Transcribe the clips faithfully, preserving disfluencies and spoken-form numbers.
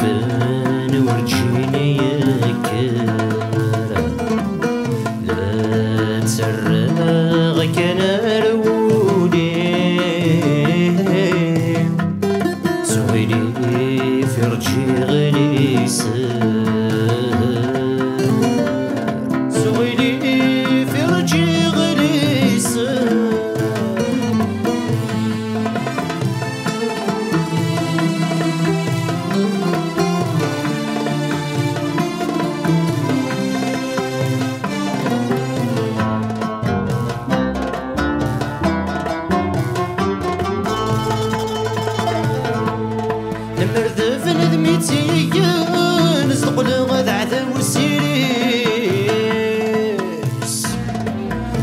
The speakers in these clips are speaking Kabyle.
Fen werǧin yekker, la ttarraɣ kan ar wul-iw. S uɣilif i rǧiɣ liser, s uɣilif i rǧiɣ liser. Lemmer d bnadem i tt-igan, sdeqleɣ d aɛdaw s-iri-s.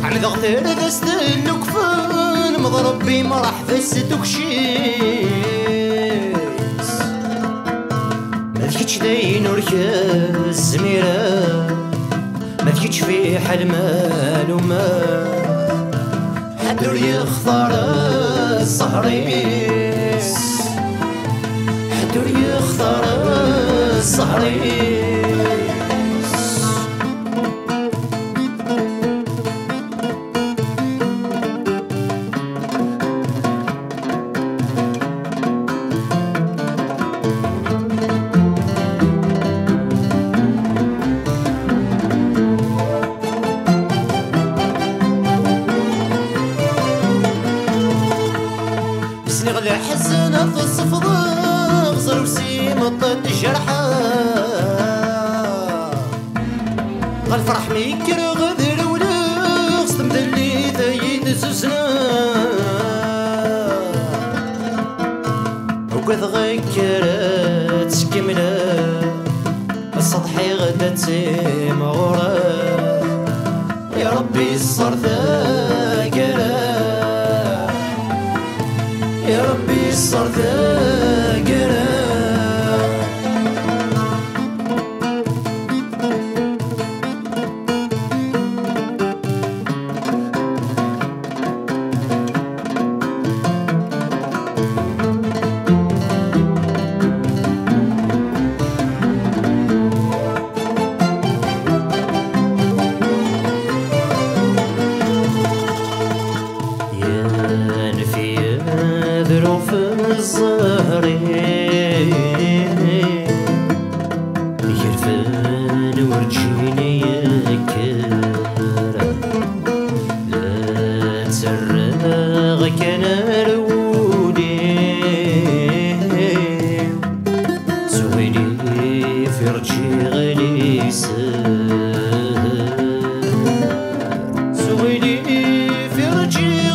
Ɛemdeɣ tardast n ukfan, meḍ Rebbi mreḥba s tukci-s. Ma d kečč d ayen ur k-zmireɣ, ma d kečč fiḥel ma numeɣ. Ḥedd ur yextar zzher-is, ḥedd ur yextar zzher-is. Sliɣ leḥzen ad t-sefḍeɣ, ẓer-iw s imeṭṭi n tjerḥa. Ɣer lferḥ mi kkreɣ ad rewleɣ, s temdellit ay d-zuzneɣ. Ugadeɣ akker ad tkemmleɣ, ṣṣeḍḥiɣ-d ad timɣureɣ. Ya Rebbi, ṣṣer taggara. Ya Rebbi, ṣṣer taggara. Yanef-iyi ad ruɣ f zzher-iw, yerfan werǧin yekker. La ttarraɣ kan ar wul-iw, s uɣilif i rǧiɣ liser, s uɣilif i rǧiɣ